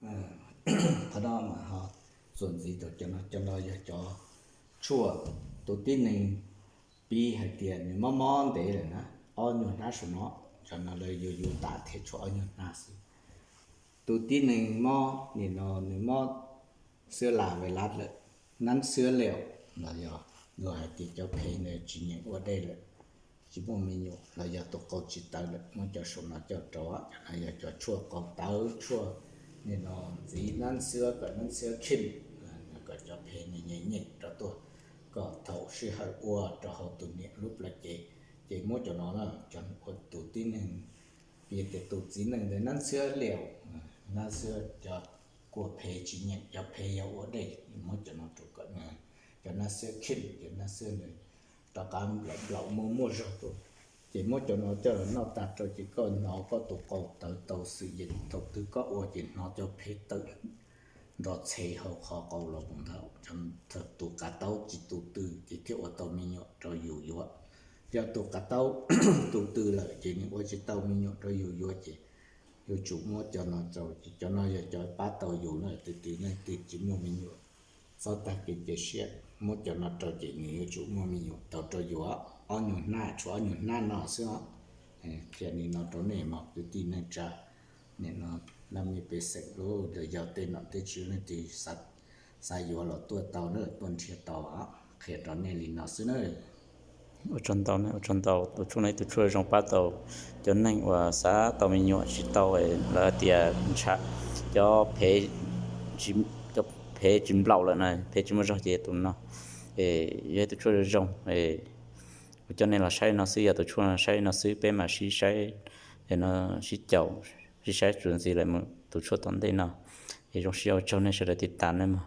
Qhov no mas ho txuas ntxiv rau cov no, cov no yog cov tshuaj tus tib neeg piv hais tias nws mob mob ntev lawm na, ob nyuag hnab saum no, cov no lawv yuav yuav tas thiab tshuav ob nyuag hnab xwb. Tus tib neeg mob nim no nws mob xwb las ve lab lawm, nab xwb liaum, los yog luag hais tias cov phev ntawd tsis nyeem ua dej lawm, tsis muaj me nyuam, los yog tus qau tsis tawv lawm, muab cov saum no coj rau, cov no yog cov tshuaj qau tawv, tshuaj nim no ntxiv nab xwb, kom nab xwb khim, kom cov phev nws nyeem nyeem rau tuaj, kom thaum sij hawm ua rau hauv tus niam lub plawv cev, ces muab cov no na, cov ua tus tib neeg, piv tias tus txiv neej ntawd nab xwb liaum, nab xwb cov kua phev tsis nyeem, cov phev yog ua dej, muab cov no rau kom cov nab xwb khim, cov nab xwb nws rov qab nplaum nplaum muaj muaj zog tuaj. Ces muab cov no coj los noj tag rau ces koj hnov koj tus qau tawv tau xwm yees, thaum twg koj ua ces hnov cov phev tawm nrov txhe hauv qhov qau los mus ntag. Tus qav taub tsis tu tw ces thiaj ua tau me nyuam rau yus yuav. Yog tus qav taub tu tw lawm ces nws ua tsis tau me nyuam rau yus yuav ces yuav tsum muab cov no rau, ces cov no yog cov pab tau yus na. Tus twg leej twg tsis muaj me nyuam, txhob tag kev cia siab, muab cov no rau ces nws yuav tsum muaj me nyuam tau rau yus ob nyuag hnab, tshuav ob nyuag hnab no xwb os. Qhia li no rau nej mas kwv tij neej tsa, nim no laj mej pej xeem lub lawm, yog tej nom tej tswv leej twg xav yuav los tuaj tau na, tuaj nrhiav tau. Qhia rau nej li no xwb na. Ua tsaug ntau, ua tsaug ntau. Tus tshuaj no ib tug tshuaj zoo pab tau cov neeg uas xav tau me nyuam tsis tau, lawv hais tias ntshav, cov phev, cov phev tsis nplaum lawm na, phev tsis muaj zog ces tus no yog ib tug tshuaj zoo. Kuv coj nej los saib no xwb, yog tus tshuaj saib no xwb, peb mam sib saib, no sib caum, sib saib txuas ntxiv lawm mus tus tshuaj tom ntej no. Es zoo siab ua tsaug nej sawv daws tiv tas nej mog.